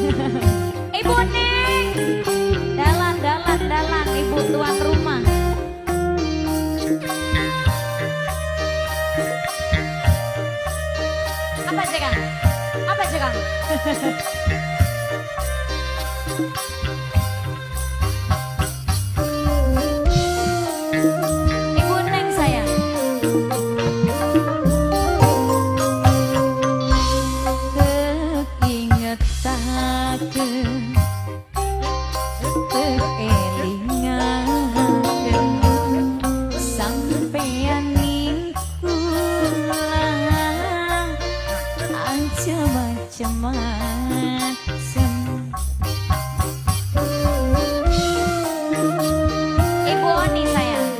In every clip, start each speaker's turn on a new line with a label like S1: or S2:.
S1: Ibu Neng. Dalan, dalan, dalan, ibu tuan rumah. Apa sih, Kang? Apa sih, Kang? Ibu Neng sayang. Keinget-aken, tekelingaken, sampeyan ning kula aja macem-macem. Ibu Oni sayang.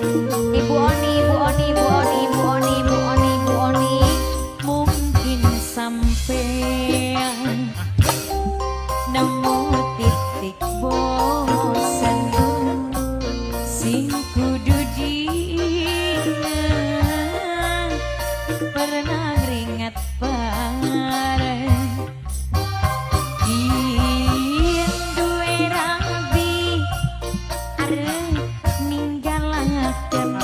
S1: Ibu Oni, Ibu Oni, Ibu Oni, Ibu Oni, Ibu Oni, Ibu Oni. Mungkin sampean nemu titik bosan sing kudu diingat, pernah ngeringat bareng. Yen duwe rabi arep ninggalaken,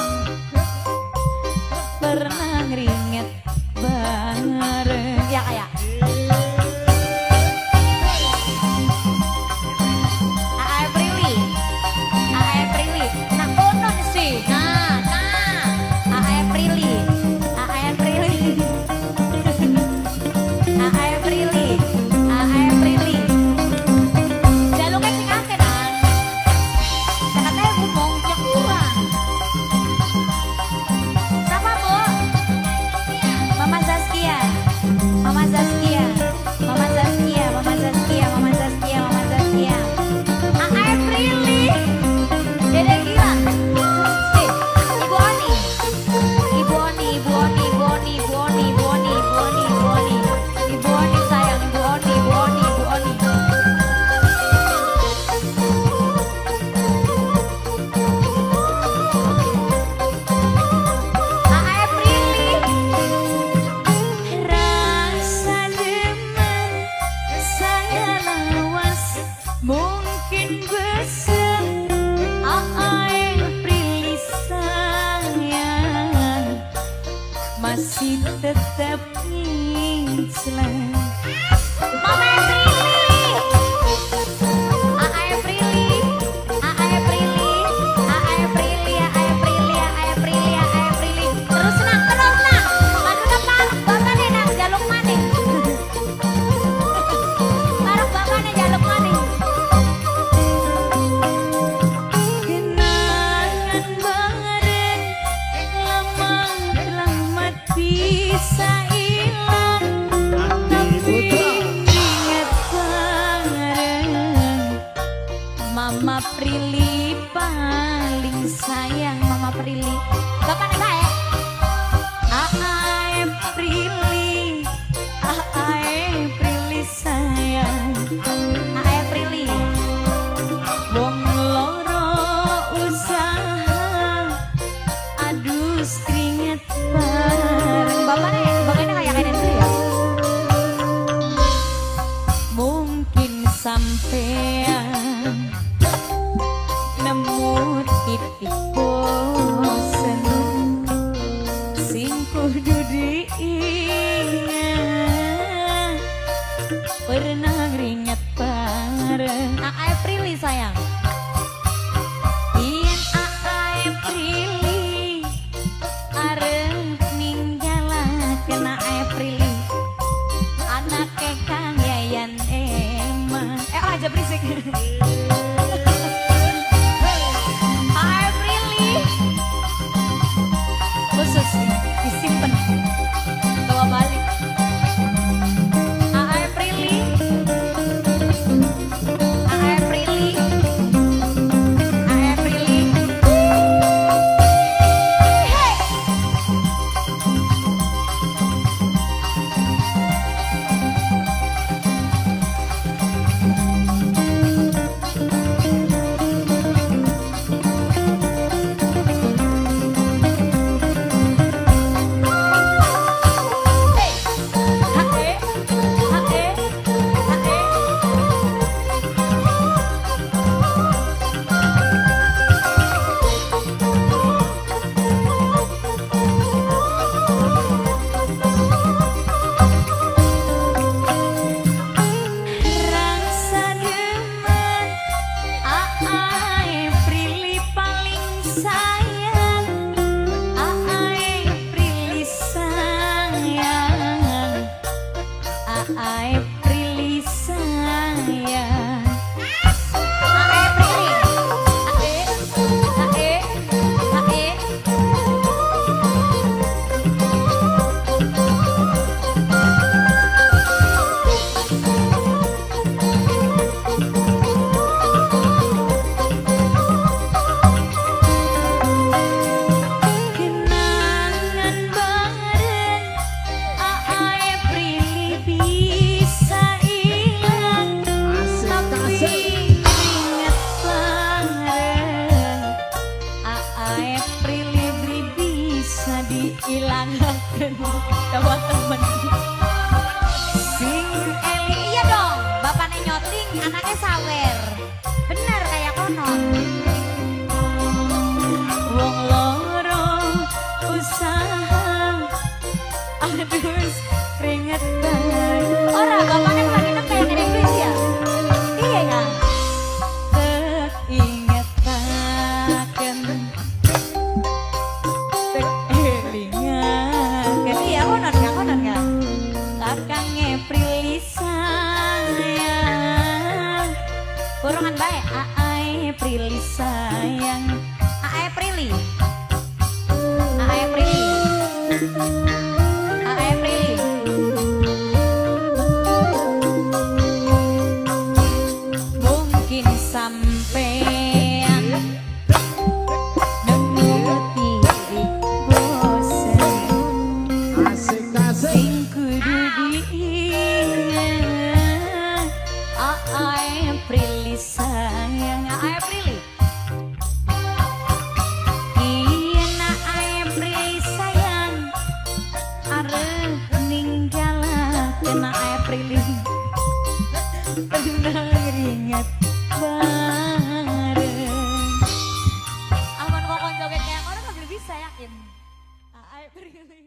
S1: pernah ngeringat bareng. Ya kayak AA Prilly, AA Prilly, nah kono sih, nah, nah, AA Prilly, AA Prilly, AA Prilly, AA Prilly. Jaluknya sing akeh nang. Katanya ngomong yang kurang. Siapa, Bu? Mama Zaskia, Mama Zaskia, Mama Zaskia, Mama Zaskia, Mama Zaskia, Mama Zaskia. AA Prilly, Dede gila. Eh, Ibu Oni, Ibu Oni, Ibu Oni, Ibu Oni, Ibu Oni, Ibu Oni, Ibu Oni, Ibu Oni, Ibu Oni sayang, Ibu Oni, Ibu Oni, Ibu Oni. AA Prilly. Rasa demen saya lawas mungkin besar, AA Prilly sayang masih tetap ngincleng. Mama Prilly, AA Prilly, AA Prilly, AA Prilly, AA Prilly, AA Prilly, AA Prilly. Terus nak, terus nak. Maduna parek bapane nak jaluk maning. Parek bapane jaluk maning. Kenangan bareng lama kelamat bisa hilang, tapi ingat bareng. Mama Prilly paling sayang, Mama Prilly. Bapak baik. AA Prilly, AA Prilly sayang. AA Prilly. Wong loro usaha adus keringet bareng. Bapaknya, bapaknya kayak kayak dulu ya. Mungkin sampean nemu titik bosen sing kudu diingat, pernah ngeringat bareng. AA Prilly sayang. Yen AA Prilly arep ninggalaken, AA Prilly anake Kang Yayan Emma. Eh, aja berisik. AA Prilly khusus nih, disimpan bawa balik. AA Prilly, AA Prilly, AA Prilly. Hey! Aprili sayang. Aprili. Ae, ae, ae. Kenangan bareng Aprili bisa ilang,
S2: Asik,
S1: tapi
S2: asik.
S1: Ingat bareng Aprili beli bisa diilangkan sama temen sing eli.
S3: Iya dong, bapaknya nyoting, anaknya sawer. Bener kayak kono.
S1: Wong loro usaha adus keringet bareng.
S3: Ora, bapaknya lagi nang kayak gede duit ya. Iya ya.
S1: Tek ingetaken, tek elingaken.
S3: Iya, konon ya, konon ya.
S1: Kakang Aprili sayang.
S3: Borongan baik.
S1: Aprili sayang.
S3: A Aprili. A Aprili. A Aprili.
S1: Mungkin sampean nemu titik bosen.
S2: Asik, asik.
S1: Sing kudu diingat Aprili sayang.
S3: A Aprili.
S1: Yen Aprili sayang arep ninggalaken Aprili, tenang ringet bareng.
S3: Aman kok kon joget kayak kono nggak bisa yakin.
S1: Aprili.